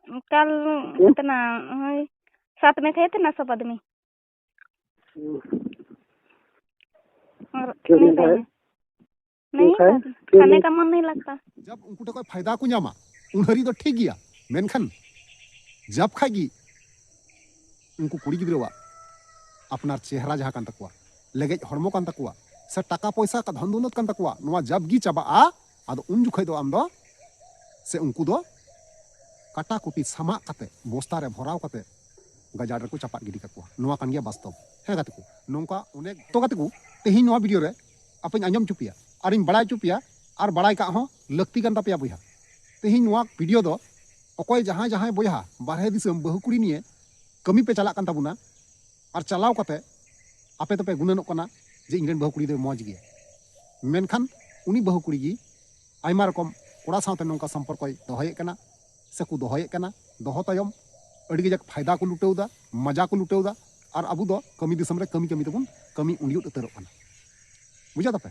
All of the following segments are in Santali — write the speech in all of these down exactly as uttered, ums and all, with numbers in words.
कल इतना, वही, सात में खाए थे ना सब आदमी। और नहीं खाए। नहीं खाए। खाने का मन नहीं लगता। जब ᱩᱱᱠᱩ ᱴᱷᱮᱱ ᱠᱷᱚᱱ ᱯᱷᱟᱭᱫᱟ ᱠᱚ ᱧᱟᱢᱟ, ᱩᱱ ᱦᱟᱹᱨᱤᱡ ᱫᱚ ᱴᱷᱤᱠ ᱜᱮᱭᱟ, ᱢᱮᱱᱠᱷᱟᱱ ᱡᱟᱵ ᱠᱷᱟᱡ ᱜᱮ ᱩᱱᱠᱩ ᱠᱩᱲᱤ ᱜᱤᱫᱽᱨᱟᱹᱣᱟᱜ ᱟᱯᱱᱟᱨ ᱪᱮᱦᱨᱟ ᱡᱟᱦᱟᱸ ᱠᱟᱱ ᱛᱟᱠᱚᱣᱟ, ᱞᱮᱜᱮᱡ ᱦᱚᱲᱢᱚ ᱠᱟᱱ ᱛᱟᱠᱚᱣᱟ, ᱥᱮ ᱴᱟᱠᱟ ᱯᱚᱭᱥᱟ ᱫᱷᱚᱱ ᱫᱚᱞᱚᱛ ᱠᱟᱱ ᱛᱟᱠᱚᱣᱟ, ᱱᱚᱣᱟ ᱡᱟᱵ ᱜᱮ ᱪᱟᱵᱟᱜᱼᱟ᱾ ᱟᱫᱚ ᱩᱱ ᱡᱚᱠᱷᱚᱡ ᱫᱚ ᱟᱢ ᱫᱚ ᱥᱮ ᱩᱱᱠᱩ ᱫᱚ ᱠᱟᱴᱟ ᱠᱩᱴᱤ ᱥᱟᱢᱟᱜ ᱠᱟᱛᱮ, ᱵᱚᱥᱛᱟ ᱨᱮ ᱵᱷᱚᱨᱟᱣ ᱠᱟᱛᱮ ᱜᱟᱡᱟᱲ ᱨᱮᱠᱚ ᱪᱟᱯᱟᱫ ᱜᱤᱰᱤ ᱠᱟᱠᱚᱣᱟ᱾ ᱱᱚᱣᱟ ᱠᱟᱱ ᱜᱮᱭᱟ ᱵᱟᱥᱛᱚᱵ᱾ ᱦᱮᱸ ᱜᱟᱛᱮ ᱠᱚ, ᱱᱚᱝᱠᱟ ᱚᱱᱮᱠ ᱛᱚ ᱜᱟᱛᱮ ᱠᱚ, ᱛᱮᱦᱮᱧ ᱱᱚᱣᱟ ᱵᱷᱤᱰᱤᱭᱳ ᱨᱮ ᱟᱯᱮᱧ ᱟᱸᱡᱚᱢ ᱦᱚᱪᱚ ᱯᱮᱭᱟ ᱟᱨᱤᱧ ᱵᱟᱲᱟᱭ ᱦᱚᱪᱚ ᱯᱮᱭᱟ, ᱟᱨ ᱵᱟᱲᱟᱭ ᱠᱟᱜ ᱦᱚᱸ ᱞᱟᱹᱠᱛᱤ ᱠᱟᱱ ᱛᱟᱯᱮᱭᱟ ᱵᱚᱭᱦᱟ᱾ ᱛᱮᱦᱮᱧ ᱱᱚᱣᱟ ᱵᱷᱤᱰᱤᱭᱳ ᱫᱚ ᱚᱠᱚᱭ ᱡᱟᱦᱟᱸᱭ ᱡᱟᱦᱟᱸᱭ ᱵᱚᱭᱦᱟ ᱵᱟᱨᱦᱮ ᱫᱤᱥᱚᱢ ᱵᱟᱹᱦᱩ ᱠᱩᱲᱤ ᱱᱤᱭᱮ ᱠᱟᱹᱢᱤ ᱯᱮ ᱪᱟᱞᱟᱜ ᱠᱟᱱ ᱛᱟᱵᱚᱱᱟ, ᱟᱨ ᱪᱟᱞᱟᱣ ᱠᱟᱛᱮ ᱟᱯᱮ ᱫᱚᱯᱮ ᱜᱩᱱᱟᱹᱱᱚᱜ ᱠᱟᱱᱟ ᱡᱮ ᱤᱧᱨᱮᱱ ᱵᱟᱹᱦᱩ ᱠᱩᱲᱤ ᱫᱚᱭ ᱢᱚᱡᱽ ᱜᱮᱭᱟ, ᱢᱮᱱᱠᱷᱟᱱ ᱩᱱᱤ ᱵᱟᱹᱦᱩ ᱠᱩᱲᱤ ᱜᱮ ᱟᱭᱢᱟ ᱨᱚᱠᱚᱢ ᱠᱚᱲᱟ ᱥᱟᱶᱛᱮ ᱱᱚᱝᱠᱟ ᱥᱚᱢᱯᱚᱨᱠᱚᱭ ᱫᱚᱦᱚᱭᱮᱫ ᱠᱟᱱᱟ ᱥᱮᱠᱚ ᱫᱚᱦᱚᱭᱮᱫ ᱠᱟᱱᱟ᱾ ᱫᱚᱦᱚ ᱛᱟᱭᱚᱢ ᱟᱹᱰᱤ ᱠᱟᱡᱟᱠ ᱯᱷᱟᱭᱫᱟ ᱠᱚ ᱞᱩᱴᱟᱹᱣ ᱮᱫᱟ, ᱢᱟᱡᱟ ᱠᱚ ᱞᱩᱴᱟᱹᱣ ᱮᱫᱟ, ᱟᱨ ᱟᱵᱚ ᱫᱚ ᱠᱟᱹᱢᱤ ᱫᱤᱥᱚᱢ ᱨᱮ ᱠᱟᱹᱢᱤ ᱠᱟᱹᱢᱤ ᱛᱮᱵᱚᱱ ᱠᱟᱹᱢᱤ ᱩᱸᱰᱤᱭᱩᱫ ᱩᱛᱟᱹᱨᱚᱜ ᱠᱟᱱᱟ᱾ ᱵᱩᱡᱷᱟᱹᱣ ᱫᱟᱯᱮ?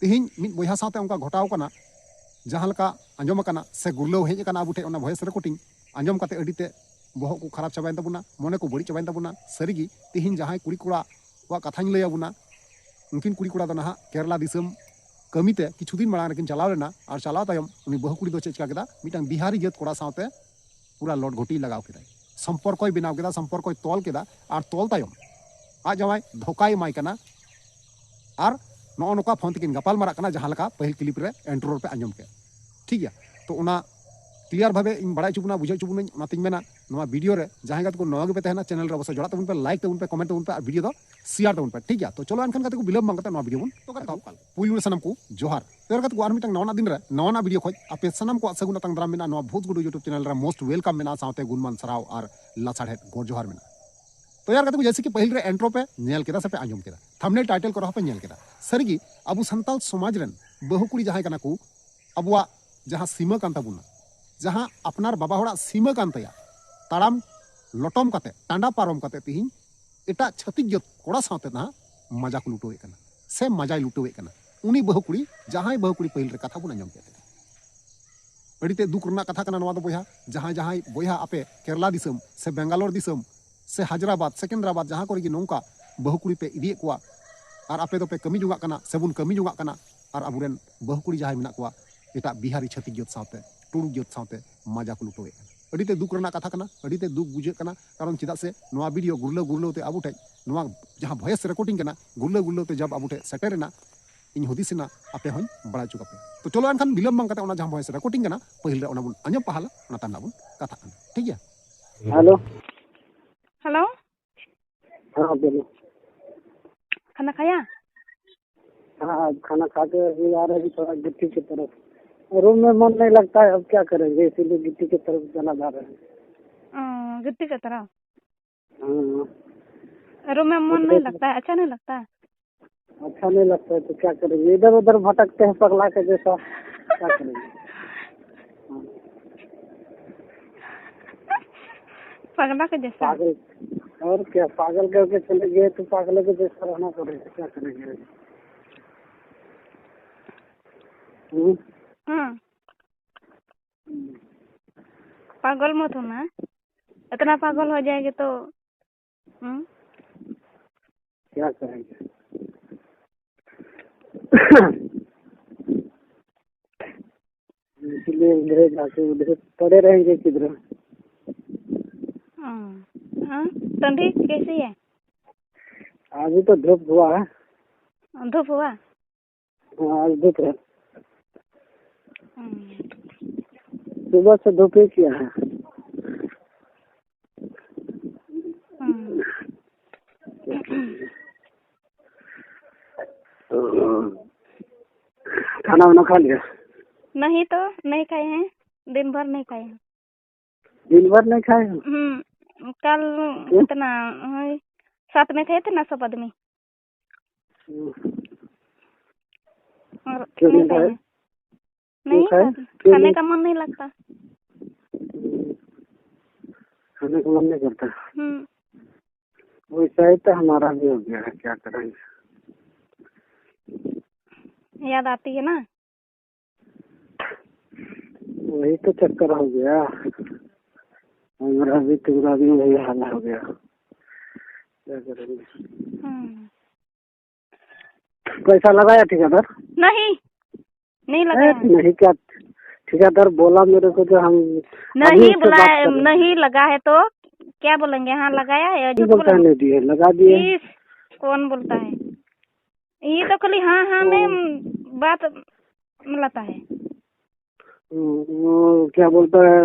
ᱛᱮᱦᱮᱧ ᱢᱤᱫ ᱵᱚᱭᱦᱟ ᱥᱟᱶᱛᱮ ᱚᱱᱠᱟ ᱜᱷᱚᱴᱟᱣ ᱠᱟᱱᱟ, ᱡᱟᱦᱟᱸ ᱞᱮᱠᱟ ᱟᱸᱡᱚᱢ ᱟᱠᱟᱱᱟ ᱥᱮ ᱜᱩᱨᱞᱟᱹᱣ ᱦᱮᱡ ᱟᱠᱟᱱᱟ ᱟᱵᱚ ᱴᱷᱮᱱ, ᱚᱱᱟ ᱵᱷᱚᱭᱮᱥ ᱨᱮᱠᱚᱨᱰᱤᱝ ᱟᱸᱡᱚᱢ ᱠᱟᱛᱮ ᱟᱹᱰᱤ ᱛᱮ ᱵᱚᱦᱚᱜ ᱠᱚ ᱠᱷᱟᱨᱟᱯ ᱪᱟᱵᱟᱭᱮᱱ ᱛᱟᱵᱚᱱᱟ, ᱢᱚᱱᱮ ᱠᱚ ᱵᱟᱹᱲᱤᱡ ᱪᱟᱵᱟᱭᱮᱱ ᱛᱟᱵᱚᱱᱟ᱾ ᱥᱟᱹᱨᱤᱜᱮ ᱛᱮᱦᱮᱧ ᱡᱟᱦᱟᱸᱭ ᱠᱩᱲᱤ ᱠᱚᱲᱟ ᱠᱚᱣᱟᱜ ᱠᱟᱛᱷᱟᱧ ᱞᱟᱹᱭ ᱟᱵᱚᱱᱟ, ᱩᱱᱠᱤᱱ ᱠᱩᱲᱤ ᱠᱚᱲᱟ ᱫᱚ ᱱᱟᱦᱟᱜ ᱠᱮᱨᱟᱞᱟ ᱫᱤᱥᱚᱢ ᱠᱟᱹᱢᱤᱛᱮ ᱠᱤᱪᱷᱩ ᱫᱤᱱ ᱢᱟᱲᱟᱝ ᱨᱮᱠᱤᱱ ᱪᱟᱞᱟᱣ ᱞᱮᱱᱟ, ᱟᱨ ᱪᱟᱞᱟᱣ ᱛᱟᱭᱚᱢ ᱩᱱᱤ ᱵᱟᱹᱦᱩ ᱠᱩᱲᱤ ᱫᱚ ᱪᱮᱫ ᱪᱤᱠᱟ ᱠᱮᱫᱟ, ᱢᱤᱫᱴᱟᱝ ᱵᱤᱦᱟᱨᱤ ᱡᱟᱹᱛ ᱠᱚᱲᱟ ᱥᱟᱶᱛᱮ ᱯᱩᱨᱟ ᱞᱚᱴ ᱜᱷᱚᱴᱤ ᱞᱟᱜᱟᱣ ᱠᱮᱫᱟᱭ, ᱥᱚᱢᱯᱚᱨᱠᱚᱭ ᱵᱮᱱᱟᱣ ᱠᱮᱫᱟ, ᱥᱚᱢᱯᱚᱨᱠᱚᱭ ᱛᱚᱞ ᱠᱮᱫᱟ, ᱟᱨ ᱛᱚᱞ ᱛᱟᱭᱚᱢ ᱟᱡ ᱡᱟᱶᱟᱭ ᱫᱷᱳᱠᱟᱭ ᱮᱢᱟᱭ ᱠᱟᱱᱟ᱾ ᱟᱨ ᱱᱚᱜᱼᱚ ᱱᱚᱝᱠᱟ ᱯᱷᱳᱱ ᱛᱮᱠᱤᱱ ᱜᱟᱯᱟᱞ ᱢᱟᱨᱟᱜ ᱠᱟᱱᱟ, ᱡᱟᱦᱟᱸ ᱞᱮᱠᱟ ᱯᱟᱹᱦᱤᱞ ᱠᱞᱤᱯ ᱨᱮ ᱮᱱᱴᱨᱳ ᱨᱮᱯᱮ ᱟᱸᱡᱚᱢ ᱠᱮᱫ᱾ ᱴᱷᱤᱠ ᱜᱮᱭᱟ, ᱛᱚ ᱚᱱᱟ ᱠᱞᱤᱭᱟᱨ ᱵᱷᱟᱵᱮ ᱤᱧ ᱵᱟᱲᱟᱭ ᱦᱚᱪᱚ ᱵᱚᱱᱟ, ᱵᱩᱡᱷᱟᱹᱣ ᱦᱚᱪᱚ ᱵᱚᱱᱟᱹᱧ, ᱚᱱᱟᱛᱤᱧ ᱢᱮᱱᱟ ᱱᱚᱣᱟ ᱵᱷᱤᱰᱤᱭᱳ ᱨᱮ ᱡᱟᱦᱟᱸᱭ ᱜᱟᱛᱮ ᱠᱚ ᱱᱚᱣᱟ ᱜᱮᱯᱮ ᱛᱟᱦᱮᱱᱟ, ᱪᱮᱱᱮᱞ ᱨᱮ ᱚᱵᱚᱥᱥᱳᱭ ᱡᱚᱲᱟᱜ ᱛᱟᱵᱚᱱ ᱯᱮ, ᱞᱟᱭᱤᱠ ᱛᱟᱵᱚᱱ ᱯᱮ, ᱠᱚᱢᱮᱱᱴ ᱛᱟᱵᱚᱱ ᱯᱮ, ᱟᱨ ᱵᱷᱤᱰᱤᱭᱳ ᱫᱚ ᱥᱮᱭᱟᱨ ᱛᱟᱵᱚᱱ ᱯᱮ᱾ ᱴᱷᱤᱠ ᱜᱮᱭᱟ, ᱛᱚ ᱪᱚᱞᱚ ᱮᱱᱠᱷᱟᱱ ᱜᱟᱛᱮ ᱠᱚ ᱵᱤᱞᱚᱢ ᱵᱟᱝ ᱠᱟᱛᱮ ᱱᱚᱣᱟ ᱵᱷᱤᱰᱤᱭᱳ ᱵᱚᱱ ᱛᱚ ᱜᱟᱛᱮ ᱠᱚ, ᱯᱩᱭᱞᱩ ᱨᱮ ᱥᱟᱱᱟᱢ ᱠᱚ ᱡᱚᱦᱟᱨ᱾ ᱛᱚ ᱜᱟᱛᱮ ᱠᱚ, ᱟᱨ ᱢᱤᱫᱴᱟᱝ ᱱᱟᱣᱟᱱᱟᱜ ᱫᱤᱱ ᱨᱮ ᱱᱟᱣᱟᱱᱟᱜ ᱵᱷᱤᱰᱤᱭᱳ ᱠᱷᱚᱡ ᱟᱯᱮ ᱥᱟᱱᱟᱢ ᱠᱚᱣᱟᱜ ᱥᱟᱹᱜᱩᱱ ᱟᱛᱟᱝ ᱫᱟᱨᱟᱢ ᱢᱮᱱᱟᱜᱼᱟ ᱱᱚᱣᱟ ᱵᱷᱩᱛ ᱜᱩᱰᱩ YouTube ᱪᱮᱱᱮᱞ ᱨᱮ᱾ ᱢᱳᱥᱴ ᱳᱭᱮᱞᱠᱟᱢ ᱢᱮᱱᱟᱜᱼᱟ, ᱥᱟᱶᱛᱮ ᱜᱩᱱᱢᱟᱱ ᱥᱟᱨᱦᱟᱣ ᱟᱨ ᱞᱟᱥᱟᱲᱦᱮᱫ ᱜᱚᱰ ᱡᱚᱦᱟᱨ ᱢᱮᱱᱟᱜᱼᱟ᱾ ᱛᱚ ᱭᱟᱨ ᱜᱟᱛᱮ ᱠᱚ, ᱡᱮᱭᱥᱮ ᱠᱤ ᱯᱟᱹᱦᱤᱞ ᱨᱮ ᱮᱱᱴᱨᱳ ᱯᱮ ᱧᱮᱞ ᱠᱮᱫᱟ ᱥᱮ ᱯᱮ ᱟᱸᱡᱚᱢ ᱠᱮᱫᱟ, ᱛᱷᱟᱢᱵᱱᱮᱞ ᱴᱟᱭᱴᱮᱞ ᱠᱚᱨᱮ ᱦᱚᱸᱯᱮ ᱧᱮᱞ ᱠᱮᱫᱟ, ᱥᱟᱹᱨᱤᱜᱮ ᱟᱵᱚ ᱥᱟᱱᱛᱟᱲ ᱥᱚᱢᱟᱡᱽ ᱨᱮᱱ ᱵᱟᱹᱦᱩ ᱠᱩᱲᱤ ᱡᱟᱦᱟᱸᱭ ᱠᱟᱱᱟ ᱠᱚ, ᱟᱵᱚᱣᱟᱜ ᱡᱟᱦᱟᱸ ᱥᱤᱢᱟᱹ ᱠᱟᱱ ᱛᱟᱵᱚᱱᱟ, ᱡᱟᱦᱟᱸ ᱟᱯᱱᱟᱨ ᱵᱟᱵᱟ ᱦᱚᱲᱟᱜ ᱥᱤᱢᱟᱹ ᱠᱟᱱ ᱛᱟᱭᱟ, ᱛᱟᱲᱟᱢ ᱞᱚᱴᱚᱢ ᱠᱟᱛᱮ, ᱴᱟᱸᱰᱟ ᱯᱟᱨᱚᱢ ᱠᱟᱛᱮ ᱛᱤᱦᱤᱧ ᱮᱴᱟᱜ ᱪᱷᱟᱹᱛᱤᱠ ᱡᱟᱹᱛ ᱠᱚᱲᱟ ᱥᱟᱶᱛᱮ ᱱᱟᱦᱟᱜ ᱢᱟᱡᱟ ᱠᱚ ᱞᱩᱴᱟᱹᱣᱮᱫ ᱠᱟᱱᱟ ᱥᱮ ᱢᱟᱡᱟᱭ ᱞᱩᱴᱟᱹᱣᱮᱫ ᱠᱟᱱᱟ᱾ ᱩᱱᱤ ᱵᱟᱹᱦᱩ ᱠᱩᱲᱤ, ᱡᱟᱦᱟᱸᱭ ᱵᱟᱹᱦᱩ ᱠᱩᱲᱤ ᱯᱟᱹᱦᱤᱞ ᱨᱮ ᱠᱟᱛᱷᱟ ᱵᱚᱱ ᱟᱸᱡᱚᱢ ᱠᱮᱫ ᱛᱟᱭᱟ, ᱟᱹᱰᱤ ᱛᱮ ᱫᱩᱠ ᱨᱮᱱᱟᱜ ᱠᱟᱛᱷᱟ ᱠᱟᱱᱟ ᱱᱚᱣᱟ ᱫᱚ ᱵᱚᱭᱦᱟ᱾ ᱡᱟᱦᱟᱸᱭ ᱡᱟᱦᱟᱸᱭ ᱵᱚᱭᱦᱟ ᱟᱯᱮ ᱠᱮᱨᱞᱟ ᱫᱤᱥᱚᱢ ᱥᱮ ᱵᱮᱝᱜᱟᱞᱳᱨ ᱫᱤᱥᱚᱢ ᱥᱮ ᱦᱟᱭᱫᱨᱟᱵᱟᱫᱽ, ᱥᱮᱠᱮᱱᱫᱨᱟᱵᱟᱫᱽ, ᱡᱟᱦᱟᱸ ᱠᱚᱨᱮ ᱜᱮ ᱱᱚᱝᱠᱟ ᱵᱟᱹᱦᱩ ᱠᱩᱲᱤ ᱯᱮ ᱤᱫᱤᱭᱮᱫ ᱠᱚᱣᱟ ᱟᱨ ᱟᱯᱮ ᱫᱚᱯᱮ ᱠᱟᱹᱢᱤ ᱡᱚᱝᱟᱜ ᱠᱟᱱᱟ ᱥᱮᱵᱚᱱ ᱠᱟᱹᱢᱤ ᱡᱚᱝᱟᱜ ᱠᱟᱱᱟ, ᱟᱨ ᱟᱵᱚᱨᱮᱱ ᱵᱟᱹᱦᱩ ᱠᱩᱲᱤ ᱡᱟᱦᱟᱸᱭ ᱢᱮᱱᱟᱜ ᱠᱚᱣᱟ ᱮᱴᱟᱜ ᱵᱤᱦᱟᱨᱤ ᱪᱷᱟᱹᱛᱤᱠ ᱡᱟᱹᱛ ᱥᱟᱶᱛᱮ, ᱴᱩᱰᱩ ᱡᱟᱹᱛ ᱥᱟᱶᱛᱮ ᱢᱟᱡᱟ ᱠᱚ ᱞᱩᱴᱟᱹᱣᱮᱫ ᱠᱟᱱᱟ᱾ ᱟᱹᱰᱤ ᱛᱮ ᱫᱩᱠ ᱨᱮᱱᱟᱜ ᱠᱟᱛᱷᱟ ᱠᱟᱱᱟ, ᱟᱹᱰᱤ ᱛᱮ ᱫᱩᱠ ᱵᱩᱡᱷᱟᱹᱜ ᱠᱟᱱᱟ᱾ ᱠᱟᱨᱚᱱ ᱪᱮᱫᱟᱜ ᱥᱮ ᱱᱚᱣᱟ ᱵᱷᱤᱰᱤᱭᱳ ᱜᱩᱨᱞᱟᱹᱣ ᱜᱩᱨᱞᱟᱹᱣ ᱛᱮ ᱟᱵᱚ ᱴᱷᱮᱡ, ᱱᱚᱣᱟ ᱡᱟᱦᱟᱸ ᱵᱷᱚᱭᱮᱥ ᱨᱮᱠᱚᱨᱰᱤᱝ ᱠᱟᱱᱟ, ᱜᱩᱨᱞᱟᱹᱣ ᱜᱩᱨᱞᱟᱹᱣ ᱛᱮ ᱡᱟᱵ ᱟᱵᱚ ᱴᱷᱮᱡ ᱥᱮᱴᱮᱨ ᱮᱱᱟ, ᱤᱧ ᱦᱩᱫᱤᱥ ᱮᱱᱟ ᱟᱯᱮ ᱦᱚᱸᱧ ᱵᱟᱲᱟᱭ ᱦᱚᱪᱚ ᱠᱟᱯᱮ᱾ ᱛᱚ ᱪᱚᱞᱚ ᱮᱱᱠᱷᱟᱱ ᱵᱤᱞᱚᱢ ᱵᱟᱝ ᱠᱟᱛᱮ ᱚᱱᱟ ᱡᱟᱦᱟᱸ ᱵᱷᱚᱭᱮᱥ ᱨᱮᱠᱚᱨᱰᱤᱝ ᱠᱟᱱᱟ, ᱯᱟᱹᱦᱤᱞ ᱨᱮ ᱚᱱᱟ ᱵᱚᱱ ᱟᱸᱡᱚᱢ ᱯᱟᱦᱟᱞᱟ, ᱚᱱᱟ ᱛᱟᱭᱚᱢ ᱱᱟᱜ ᱵᱚᱱ ᱠᱟᱛᱷᱟᱜ ᱠᱟᱱᱟ᱾ ᱴᱷᱤᱠ ᱜᱮᱭᱟ? ᱦᱮᱞᱳ᱾ ᱦᱮᱞᱳ᱾ ᱦᱮᱸ, ᱵᱚᱞᱚ᱾ ᱠᱷᱟᱱᱟ ᱠᱷᱟᱭᱟ? हाँ, खाना खा के अभी आ रहे हैं, थोड़ा गिट्टी की तरफ। रूम में मन नहीं लगता है, अब क्या करेंगे, इसीलिए गिट्टी की तरफ चला जा रहे हैं। गिट्टी की तरफ। हाँ। रूम में मन नहीं लगता है, अच्छा नहीं लगता है। अच्छा नहीं लगता है तो क्या करेंगे, इधर उधर भटकते हैं पगला के जैसा, क्या करेंगे? हाँ। पगला के जैसा। पागल, और क्या, पागल करके चले गए तो पागलों के जैसा रहना पड़ेगा, क्या करेंगे? हम्म? हाँ। पागल मत होना, इतना पागल हो जाएंगे तो। हम्म। क्या करेंगे? इसलिए उधर जाके उधर पड़े रहेंगे किधर। हाँ। हाँ, ठंडी कैसी है? अभी तो धूप हुआ है। धूप हुआ? हाँ, आज धूप है। हम्म। सुबह से धूप ही किया है। हम्म। खाना वाना खा लिया? नहीं तो, नहीं खाए हैं, दिन भर नहीं खाए हैं। दिन भर नहीं खाए हो? हम्म, कल क्यों? कितना, वही, साथ में थे, थे ना सब आदमी। हम्म। और क्यों नहीं नहीं खाए? खाए? क्यों नहीं खाए? खाते। क्यों खाने नहीं? का मन नहीं लगता। हम्म। खाने का मन नहीं करता। हम्म। वैसा ही तो हमारा भी हो गया है, क्या करेंगे? याद आती है ना? वही तो चक्कर हो गया, हमारा भी तुम्हारा भी वही हाल हो गया, क्या करेंगे? हम्म। पैसा लगाया ठेकेदार? नहीं, नहीं लगाया। नहीं क्या, ठेकेदार बोला मेरे को जो हम नहीं आदमी से बोला बात है, कर रहे हैं। नहीं लगा है तो क्या बोलेंगे? हाँ लगाया है, झूठ बोलेंगे? नहीं दिए, लगा दिए। कौन बोलता है? ये तो खाली हाँ हाँ में बात मिलाता है। वो क्या बोलता है,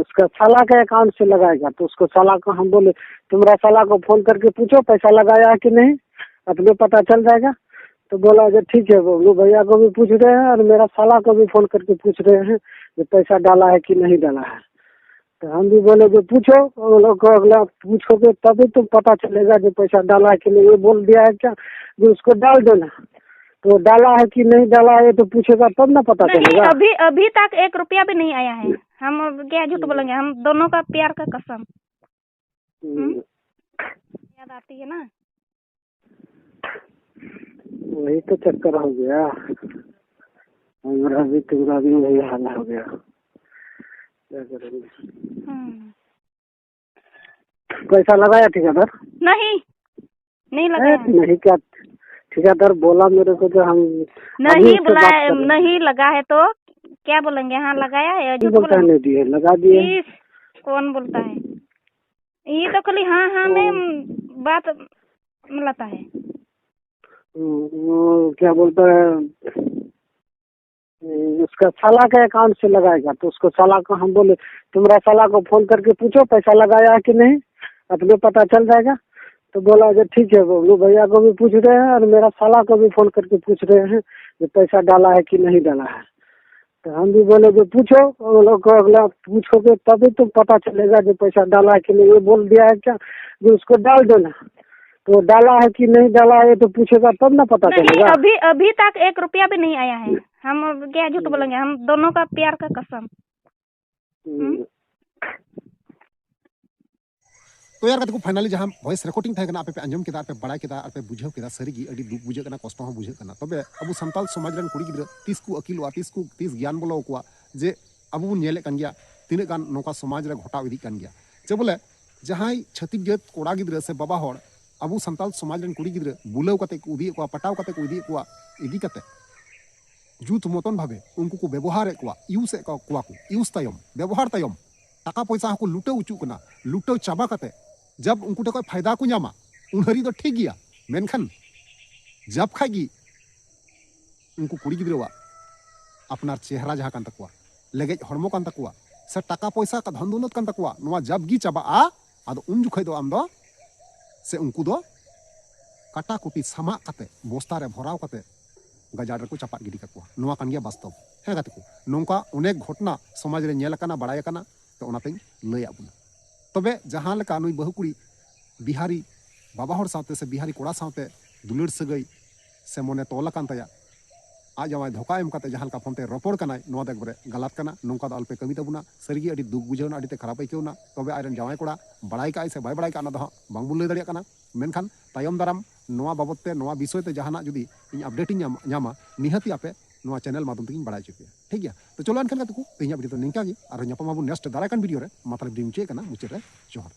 उसका साला का अकाउंट से लगाएगा, तो उसको साला को हम बोले, तुम्हारा साला को फोन करके पूछो पैसा लगाया है कि नहीं, अपने पता चल जाएगा। तो बोला जो ठीक है, बबलू भैया को भी पूछ रहे हैं और मेरा साला को भी फोन करके पूछ रहे हैं कि पैसा डाला है कि नहीं डाला है। तो हम भी बोले जो पूछो, उन लोग को अगला पूछोगे तभी तो पता चलेगा जो पैसा डाला है कि नहीं। ये बोल दिया है क्या जो उसको डाल देना, तो डाला है कि नहीं डाला है ये तो पूछेगा तब ना पता नहीं, चलेगा। अभी अभी तक एक रुपया भी नहीं आया है। हम अब क्या झूठ बोलेंगे, हम दोनों का प्यार का कसम। हम्म। याद आती है ना। वही तो चक्कर हो गया, हमारा भी तुम्हारा भी वही हाल हो गया, क्या करेंगे? हम्म। पैसा लगाया ठेकेदार? नहीं, नहीं लगाया। नहीं क्या, ठेकेदार बोला मेरे को जो हम नहीं आदमी से बोला बात है, कर रहे हैं। नहीं लगा है तो क्या बोलेंगे? हाँ लगाया है, झूठ बोलता है, बोलेंगे? नहीं दिए, लगा दिए। कौन बोलता है? ये तो खाली हाँ हाँ में बात मिलाता है। वो क्या बोलता है, उसका साला के अकाउंट से लगाएगा, तो उसको साला को हम बोले, तुम्हारा साला को फोन करके पूछो पैसा लगाया है कि नहीं, अपने पता चल जाएगा। तो बोला जो ठीक है, बबलू भैया को भी पूछ रहे हैं और मेरा साला को भी फोन करके पूछ रहे हैं कि पैसा डाला है कि नहीं डाला है। तो हम भी बोले जो पूछो, उन लोग को अगला पूछोगे तभी तो पता चलेगा जो पैसा डाला है कि नहीं। ये बोल दिया है क्या जो उसको डाल देना, तो डाला है कि नहीं डाला है ये तो पूछेगा तब ना पता चलेगा। अभी अभी तक एक रुपया भी नहीं आया है। हम अब क्या झूठ बोलेंगे, हम दोनों का प्यार का कसम। हम्म। ᱛᱚ ᱭᱟᱨ ᱜᱟᱛᱮ ᱠᱚ, finally ᱡᱟᱦᱟᱸ voice recording ᱛᱟᱦᱮᱸ ᱠᱟᱱᱟ, ᱟᱯᱮ ᱯᱮ ᱟᱸᱡᱚᱢ ᱠᱮᱫᱟ ᱟᱨ ᱯᱮ ᱵᱟᱲᱟᱭ ᱠᱮᱫᱟ ᱟᱨ ᱯᱮ ᱵᱩᱡᱷᱟᱹᱣ ᱠᱮᱫᱟ, ᱥᱟᱹᱨᱤᱜᱮ ᱟᱹᱰᱤ ᱫᱩᱠ ᱵᱩᱡᱷᱟᱹᱜ ᱠᱟᱱᱟ, ᱠᱚᱥᱴᱚ ᱦᱚᱸ ᱵᱩᱡᱷᱟᱹᱜ ᱠᱟᱱᱟ᱾ ᱛᱚᱵᱮ ᱟᱵᱚ ᱥᱟᱱᱛᱟᱲ ᱥᱚᱢᱟᱡᱽ ᱨᱮᱱ ᱠᱩᱲᱤ ᱜᱤᱫᱽᱨᱟᱹ ᱛᱤᱥ ᱠᱚ ᱟᱹᱠᱤᱞᱚᱜᱼᱟ, ᱛᱤᱥ ᱠᱚ, ᱛᱤᱥ ᱜᱮᱭᱟᱱ ᱵᱚᱞᱚ ᱟᱠᱚᱣᱟ ᱡᱮ ᱟᱵᱚ ᱵᱚᱱ ᱧᱮᱞᱮᱫ ᱠᱟᱱ ᱜᱮᱭᱟ ᱛᱤᱱᱟᱹᱜ ᱜᱟᱱ ᱱᱚᱝᱠᱟ ᱥᱚᱢᱟᱡᱽ ᱨᱮ ᱜᱷᱚᱴᱟᱣ ᱤᱫᱤᱜ ᱠᱟᱱ ᱜᱮᱭᱟ᱾ ᱪᱮ ᱵᱚᱞᱮ ᱡᱟᱦᱟᱸᱭ ᱪᱷᱟᱹᱛᱤᱠ ᱡᱟᱹᱛ ᱠᱚᱲᱟ ᱜᱤᱫᱽᱨᱟᱹ ᱥᱮ ᱵᱟᱵᱟ ᱦᱚᱲ ᱟᱵᱚ ᱥᱟᱱᱛᱟᱲ ᱥᱚᱢᱟᱡᱽ ᱨᱮᱱ ᱠᱩᱲᱤ ᱜᱤᱫᱽᱨᱟᱹ ᱵᱩᱞᱟᱹᱣ ᱠᱟᱛᱮ ᱠᱚ ᱤᱫᱤᱭᱮᱫ ᱠᱚᱣᱟ, ᱯᱟᱴᱟᱣ ᱠᱟᱛᱮ ᱠᱚ ᱤᱫᱤᱭᱮᱫ ᱠᱚᱣᱟ, ᱤᱫᱤ ᱠᱟᱛᱮ ᱡᱩᱛ ᱢᱚᱛᱚᱱ ᱵᱷᱟᱵᱮ ᱩᱱᱠᱩ ᱠᱚ ᱵᱮᱵᱚᱦᱟᱨᱮᱫ ᱠᱚᱣᱟ, ᱤᱭᱩᱡᱽ ᱮᱫ ᱠᱚᱣᱟ ᱠᱚ, ᱤᱭᱩᱡᱽ ᱛᱟᱭᱚᱢ, ᱵᱮᱵᱚᱦᱟᱨ ᱛᱟᱭᱚᱢ ᱴᱟᱠᱟ ᱯᱚᱭᱥᱟ ᱦᱚᱸᱠᱚ ᱞᱩᱴᱟᱹᱣ ᱚᱪᱚᱜ ᱠᱟᱱᱟ᱾ ᱞᱩᱴᱟᱹᱣ ᱪᱟᱵᱟ ᱠᱟᱛᱮ ᱡᱟᱵ ᱩᱱᱠᱩ ᱴᱷᱮᱱ ᱠᱷᱚᱱ ᱯᱷᱟᱭᱫᱟ ᱠᱚ ᱧᱟᱢᱟ, ᱩᱱ ᱦᱟᱹᱨᱤᱡ ᱫᱚ ᱴᱷᱤᱠ ᱜᱮᱭᱟ, ᱢᱮᱱᱠᱷᱟᱱ ᱡᱟᱵ ᱠᱷᱟᱡ ᱜᱮ ᱩᱱᱠᱩ ᱠᱩᱲᱤ ᱜᱤᱫᱽᱨᱟᱹᱣᱟᱜ ᱟᱯᱱᱟᱨ ᱪᱮᱦᱨᱟ ᱡᱟᱦᱟᱸ ᱠᱟᱱ ᱛᱟᱠᱚᱣᱟ, ᱞᱮᱜᱮᱡ ᱦᱚᱲᱢᱚ ᱠᱟᱱ ᱛᱟᱠᱚᱣᱟ, ᱥᱮ ᱴᱟᱠᱟ ᱯᱚᱭᱥᱟ ᱠᱟ-, ᱫᱷᱚᱱ ᱫᱚᱣᱞᱚᱛ ᱠᱟᱱ ᱛᱟᱠᱚᱣᱟ, ᱱᱚᱣᱟ ᱡᱟᱵ ᱜᱮ ᱪᱟᱵᱟᱜᱼᱟ᱾ ᱟᱫᱚ ᱩᱱ ᱡᱚᱠᱷᱚᱡ ᱫᱚ ᱟᱢ ᱫᱚ ᱥᱮ ᱩᱱᱠᱩ ᱫᱚ ᱠᱟᱴᱟ ᱠᱩᱴᱤ ᱥᱟᱢᱟᱜ ᱠᱟᱛᱮ, ᱵᱚᱥᱛᱟ ᱨᱮ ᱵᱷᱚᱨᱟᱣ ᱠᱟᱛᱮ ᱜᱟᱡᱟᱲ ᱨᱮᱠᱚ ᱪᱟᱯᱟᱫ ᱜᱤᱰᱤ ᱠᱟᱠᱚᱣᱟ᱾ ᱱᱚᱣᱟ ᱠᱟᱱ ᱜᱮᱭᱟ ᱵᱟᱥᱛᱚᱵ᱾ ᱦᱮᱸ ᱜᱟᱛᱮ ᱠᱚ, ᱱᱚᱝᱠᱟ ᱚᱱᱮᱠ ᱜᱷᱚᱴᱚᱱᱟ ᱥᱚᱢᱟᱡᱽ ᱨᱮ ᱧᱮᱞ ᱟᱠᱟᱱᱟ, ᱵᱟᱲᱟᱭ ᱟᱠᱟᱱᱟ, ᱛᱚ ᱚᱱᱟᱛᱮᱧ ᱞᱟᱹᱭᱟᱫ ᱵᱚᱱᱟ᱾ ᱛᱚᱵᱮ ᱡᱟᱦᱟᱸ ᱞᱮᱠᱟ ᱱᱩᱭ ᱵᱟᱹᱦᱩ ᱠᱩᱲᱤ ᱵᱤᱦᱟᱨᱤ ᱵᱟᱵᱟ ᱦᱚᱲ ᱥᱟᱶᱛᱮ ᱥᱮ ᱵᱤᱦᱟᱨᱤ ᱠᱚᱲᱟ ᱥᱟᱶᱛᱮ ᱫᱩᱞᱟᱹᱲ ᱥᱟᱹᱜᱟᱹᱭ ᱥᱮ ᱢᱚᱱᱮ ᱛᱚᱞ ᱟᱠᱟᱱ ᱛᱟᱭᱟ, ᱟᱡ ᱡᱟᱶᱟᱭ ᱫᱷᱳᱠᱟ ᱮᱢ ᱠᱟᱛᱮ ᱡᱟᱦᱟᱸ ᱞᱮᱠᱟ ᱯᱷᱳᱱ ᱛᱮ ᱨᱚᱯᱚᱲ ᱠᱟᱱᱟᱭ, ᱱᱚᱣᱟ ᱫᱚ ᱮᱠᱵᱟᱨᱮ ᱜᱟᱞᱟᱛ ᱠᱟᱱᱟ᱾ ᱱᱚᱝᱠᱟ ᱫᱚ ᱟᱞᱚᱯᱮ ᱠᱟᱹᱢᱤ ᱛᱟᱵᱚᱱᱟ᱾ ᱥᱟᱹᱨᱤᱜᱮ ᱟᱹᱰᱤ ᱫᱩᱠ ᱵᱩᱡᱷᱟᱹᱣ ᱮᱱᱟ, ᱟᱹᱰᱤ ᱛᱮ ᱠᱷᱟᱨᱟᱯ ᱟᱹᱭᱠᱟᱹᱣ ᱮᱱᱟ᱾ ᱛᱚᱵᱮ ᱟᱡᱨᱮᱱ ᱡᱟᱶᱟᱭ ᱠᱚᱲᱟ ᱵᱟᱲᱟᱭ ᱠᱟᱜᱼᱟᱭ ᱥᱮ ᱵᱟᱭ ᱵᱟᱲᱟᱭ ᱠᱟᱜᱼᱟ, ᱚᱱᱟ ᱫᱚ ᱦᱟᱸᱜ ᱵᱟᱝᱵᱚᱱ ᱞᱟᱹᱭ ᱫᱟᱲᱮᱭᱟᱜ ᱠᱟᱱᱟ᱾ ᱢᱮᱱᱠᱷᱟᱱ ᱛᱟᱭᱚᱢ ᱫᱟᱨᱟᱢ ᱱᱚᱣᱟ ᱵᱟᱵᱚᱛ ᱛᱮ, ᱱᱚᱣᱟ ᱵᱤᱥᱚᱭ ᱛᱮ ᱡᱟᱦᱟᱱᱟᱜ ᱡᱩᱫᱤ ᱤᱧ update ᱤᱧ ᱧᱟᱢ, ᱧᱟᱢᱟ, ᱱᱤᱦᱟᱹᱛᱤ ᱟᱯᱮ ᱱᱚᱣᱟ channel ᱢᱟᱫᱽᱫᱷᱚᱢ ᱛᱮᱜᱤᱧ ᱵᱟᱲᱟᱭ ᱦᱚᱪᱚ ᱯᱮᱭᱟ᱾ ᱴᱷᱤᱠ ᱜᱮᱭᱟ? ᱛᱚ ᱪᱚᱞᱚ ᱮᱱᱠᱷᱟᱱ ᱜᱟᱛᱮ ᱠᱚ, ᱛᱮᱦᱮᱧᱟᱜ video ᱫᱚ ᱱᱤᱝᱠᱟ ᱜᱮ᱾ ᱟᱨᱦᱚᱸ ᱧᱟᱯᱟᱢ ᱟᱵᱚᱱ next ᱫᱟᱨᱟᱭ ᱠᱟᱱ video ᱨᱮ᱾ ᱢᱟ ᱛᱟᱦᱞᱮ video ᱢᱩᱪᱟᱹᱫ ᱮᱫ ᱠᱟᱱᱟ, ᱢᱩᱪᱟᱹᱫ ᱨᱮ ᱡᱚᱦᱟᱨ᱾